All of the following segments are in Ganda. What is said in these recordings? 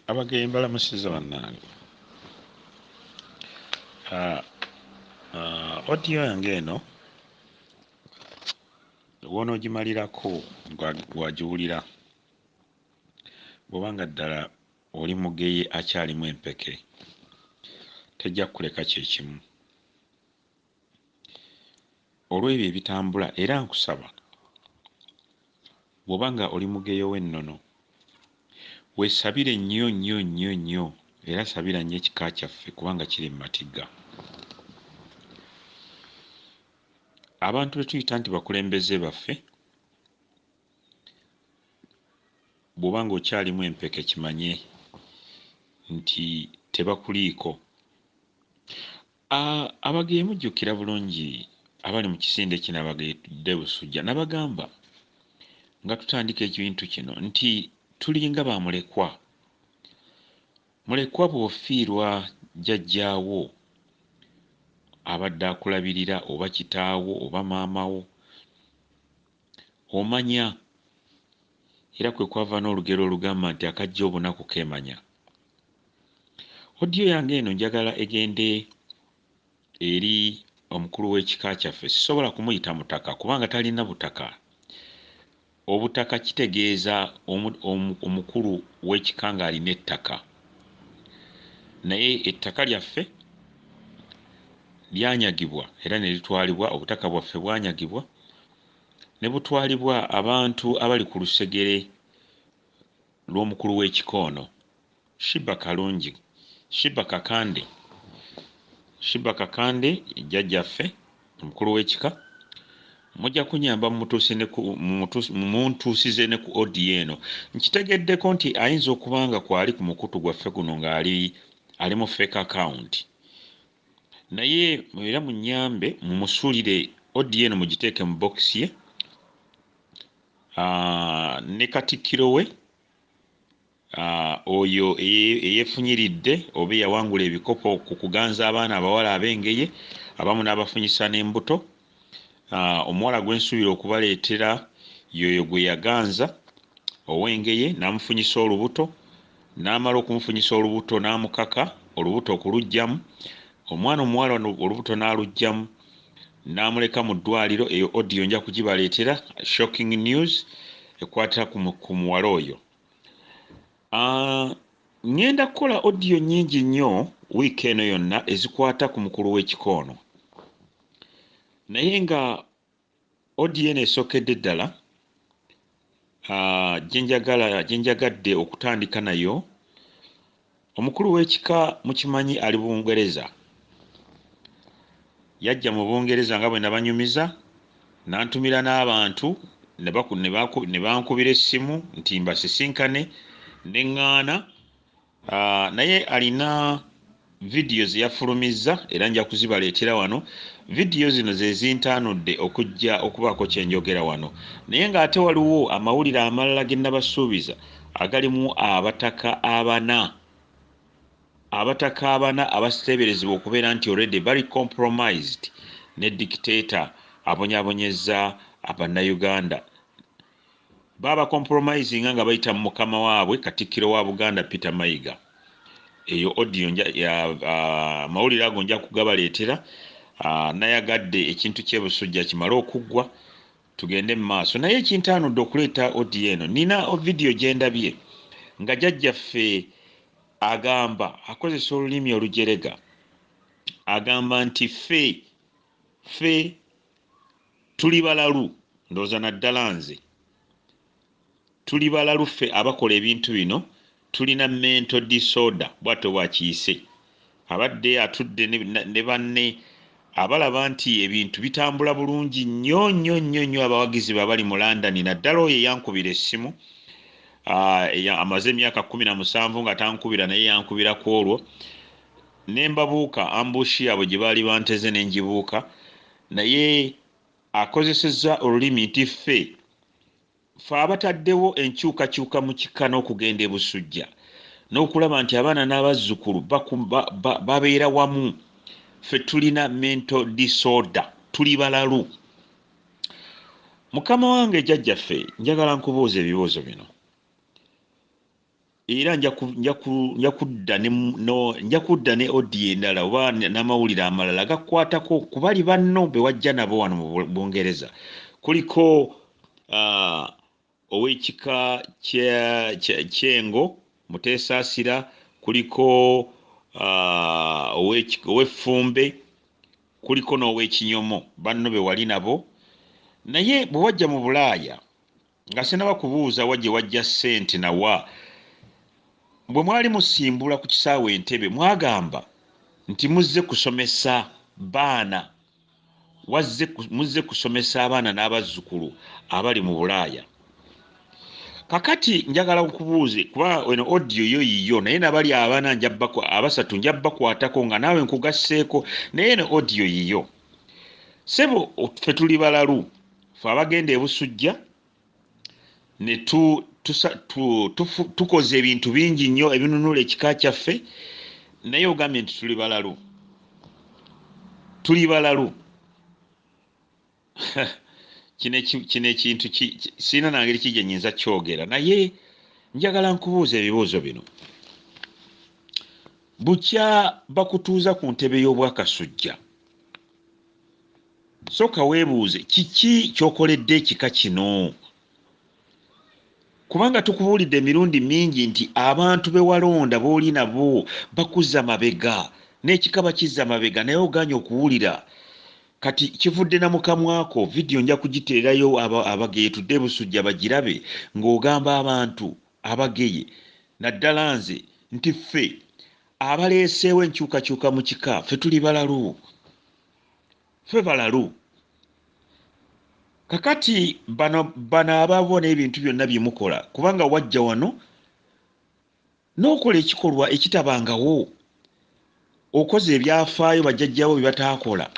Abagenyi mbalamusizza bannange. Audio yange eno w'onoogimalirako bw'agiwulira, bw'oba nga ddala oli mugeye akyalimu empeke, tejja kukuleka kye kimu. Olw'ebyo ebitambula era nkusaba bw'oba nga oli mugeye ow'ennono, weesabire nnyo nnyo nnyo nnyo era sabira nnyo ekika kyaffe kubanga kiri mu matigga. Abantu be tuyita nti bakulembeze baffe, bw'oba ng'okyalimu empeke kimanye nti tebakuliiko. Abageye mujjukira bulungi abali mu kisinde kino abageye tudde Busujja, nabagamba nga tutandika ekintu kino nti tulinga ba mulekwa. Mulekwa bw'ofiirwa jjajjaawo abadde akulabirira oba kitaawo oba maama wo, omanya era kwe kwava n'olugero olugamba nti akajja obunaku keemanya. Audio yange eno njagala egende eri omukulu w'ekika kyaffe. Sisobola kumuyita mutaka kubanga talina butaka. Obutaka kitegeeza omukulu w'ekika ng'alina ettaka, naye ettaka lyaffe lyanyagibwa era ne litwalibwa. Obutaka bwaffe bwanyagibwa ne butwalibwa abantu abali ku lusegere lw'omukulu w'ekika ono, Shiba Kalungi, Shiba Kakande. Shiba Kakande jjajjaffe omukulu w'ekika, mujja kunyamba muntuusize ne ku audio eno. Nkitegeddeko nti ayinza okuba nga kwali ku mukutu gwaffe guno ng'ali ali mu fake account, naye era munnyambe mumusuulire audio eno, mugiteeke mu box ye ne katikkiro we oyo eyeefunyiridde oba eyawangula ebikopo ku kuganza abaana abawala ab'engeye abamu n'abafunyisa n'embuto. Omuwala gwe nsuubira okubaleetera y'oyo gwe yaganza ow'engeye n'amufunyisa olubuto, n'amala okumufunyisa olubuto n'amukaka olubuto okuluggyamu. Omwana omuwala olubuto n'aluggyamu n'amuleka mu ddwaliro. Eyo audio nja kugibaleetera, shocking news ekwata ku muwala oyo. Ŋŋenda kukola audio nnyingi nnyo wiiki eno yonna ezikwata ku mukulu w'ekika ono, naye nga audio eno esookedde ddala gye njagadde okutandika nayo. Omukulu w'ekika mukimanyi ali Bungereza, yajja mu Bungereza nga bwe nabanyumiza, n'antumira n'abantu ne bankubira essimu nti mbasisinkane ne ŋŋaana. Naye alina vidiyo ze yafulumizza era nja kuzibaleetera wano. Vidiyo zino ze zintaanudde okujja okubaako kye njogera wano, naye ng'ate waliwo amawulire amalala ge nabasuubiza agalimu abataka abana, abataka abana abateeberezebwa okubeera nti already bali compromised ne dictator abonyaabonyezza Bannayuganda. Baba compromisinga nga bayita mu mukama waabwe Katikkiro wa Buganda Peter Mayiga. Eyo audio amawulire ago nja kugabaleetera. Nayagadde ekintu ky'e Busujja kimale okuggwa tugende mu maaso, naye ekintaanudde okuleeta audio eno, nina vidiyo gye ndabye nga jjajjaffe agamba, akozesa olulimi olujerega, agamba nti ffe tuli balalu, ndowooza naddala nze, tuli balalu ffe abakola ebintu bino, tulina mental disorder, bw'atyo bw'akiyise. Abadde atudde ne banne abalaba nti ebintu bitambula bulungi nnyo nnyo nnyo nnyo, abawagizi be abali mu London, naddala oyo eyankubira essimu, amaze emyaka 17 nga tankubira, naye yankubira ku olwo ne mbabuuka ambush yaabwe gye baali banteze ne ngibuuka. Naye akozesezza olulimi nti ffe abataddewo enkyukakyuka mu kika n'okugenda e Busujja n'okulaba nti abaana n'abazzukulu babeera wamu, ffe tulina mental disorder, tuli balalu. Mukama wange jjajjaffe, njagala nkubuuza ebibuuzo bino. Era nja kudda ne audio endala oba n'amawulire amalala agakwatako ku bali banno be wajja nabo wano mu Bungereza. Kuliko ow'ekika ky'Engo Muteesaasira, kuliko ow'Effumbe, kuliko n'ow'Ekinyomo, banno be wali nabo. Naye bwe wajja mu Bulaaya, nga sinnaba kubuuza wa gye wajja ssente nawa, bwe mwali musimbula ku kisaawe Entebbe mwagamba nti muzze kusomesa baana, muzze kusomesa abaana n'abazzukulu abali mu Bulaaya. Kakati njagala nkubuuze, kuba eno audio yo yiyo, naye nabali abaana abasatu nja bakwatako nga naawe nkugasseeko, naye eno audio yiyo. Ssebo ffe tuli balalu, ffe abagenda e Busujja ne tukoze ebintu bingi nnyo ebinunula ekika kyaffe, naye ogambye nti tuli balalu. Tuli balalu. Kino ekintu sirina na ngeri ki gye nnyinza kyogera, naye njagala nkubuuza ebibuuzo bino. Bukya bakutuuza ku ntebe y'Obwakasujja, sooka weebuuze kiki ky'okoledde ekika kino? Kubanga tukubuulidde emirundi mingi nti abantu be walonda b'oli nabo bakuzza mabega, n'ekika bakizza mabega, naye ogaanye okuwulira. Kati kivudde na mu kamwako, vidiyo nja kugiteerayo abageye tudde Busujja bagirabe, ng'ogamba abantu abageye naddala nze nti ffe abaleeseewo enkyukakyuka mu kika ffe tuli balalu, ffe balalu. Kakati bano ababo n'ebintu byonna bye mukola, kubanga wajja wano n'okola ekikolwa ekitabangawo, okoze ebyafaayo bajjajjaabo bye bataakola.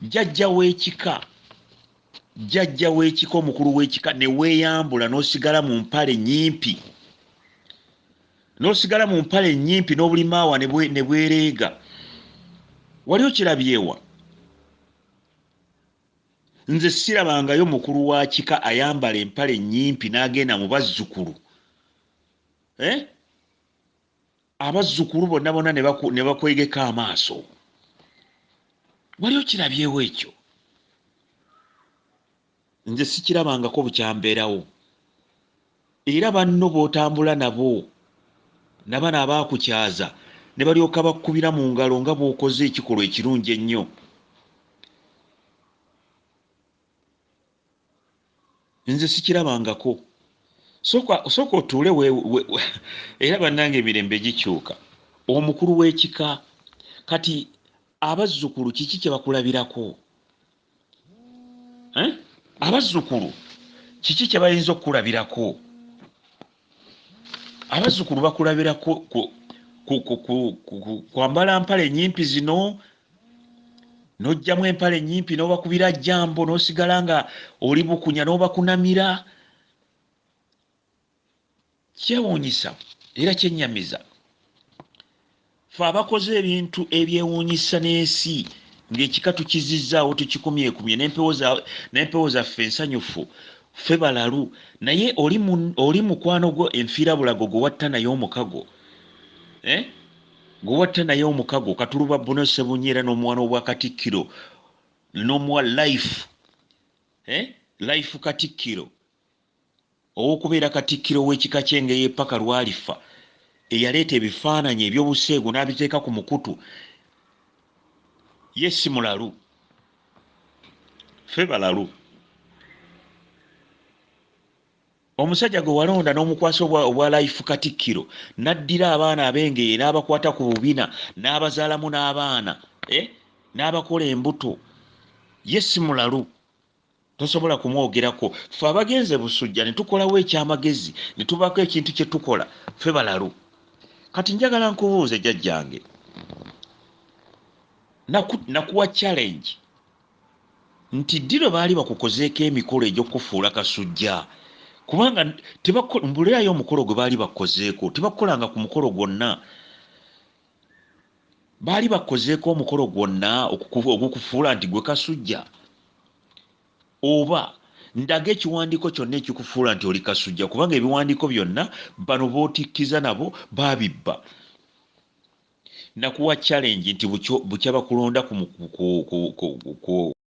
Jjajja w'ekika, jjajja w'ekika, omukulu w'ekika, ne weeyambula n'osigala mu mpale nnyimpi, n'osigala mu mpale nnyimpi n'obulimaawa ne bwereega. Wali okirabyewa? Nze sirabangayo mukulu wa kika ayambala empale nnyimpi n'agenda mu bazzukulu. Abazzukulu bonna bonna ne bakwegeka amaaso. Wali okirabyewo ekyo? Nze sikirabangako bukyambeerawo. Era banno b'otambula nabo, na bano abaakukyaza, ne balyoka bakkubira mu ngalo nga bw'okoze ekikolwa ekirungi ennyo. Nze sikirabangako. Sooka otuule era bannange emirembe gikyuka. Omukulu w'ekika, kati abazzukulu kiki kye bakulabirako? Abazzukulu kiki kye bayinza okukulabirako? Abazzukulu bakulabirako kwambala mpale nnyimpi zino, n'oggyamu empale nnyimpi n'obakubira jambo, n'osigala nga oli bukunya n'obakunamira. Kyewuunyisa era kyennyamiza. Ffe abakoze ebintu ebyewuunyisa n'ensi ng'ekika tukizizzaawo tukikumyekumye n'empewo zaffe ensanyufu, ffe balalu. Naye oli mukwano gwo enfiirabulago gwe watta naye omukago, gwe watta naye omukago Katuluba Bruno Ssebunnya era n'omuwa n'obwakatikkiro, n'omuwa life, life katikkiro, ow'okubeera katikkiro w'ekika ky'Engeye paka lwalifa, eyaleeta ebifaananyi eby'obuseegu n'abiteeka ku mukutu. Ye si mulalu, ffe balalu. Omusajja gwe walonda n'omukwasa obwa life katikkiro, n'addira abaana ab'Engeye n'abakwata ku bubina, n'abazaalamu n'abaana, n'abakola embuto. Ye si mulalu, tosobola kumwogerako. Ffe abagenze Busujja ne tukolawo ekyamagezi, ne tubaako ekintu kye tukola, ffe balalu. Kati njagala nkubuuze jjajjange, nakuwa challenge nti ddi lwe baali bakukozeeko emikolo egy'okufuula kasujja? Kubanga mbulirayo omukolo gwe baali bakozeeko, tebakolanga ku mukolo gwonna. Baali bakozeeko omukolo gwonna ogukufuula nti gwe kasujja? Oba Ndaga ekiwandiiko kyonna ekikufuula nti oli Kasujja, kubanga ebiwandiiko byonna bano b'otikkiza nabo baabibba. Nakuwa challenge nti bukya bakulonda ku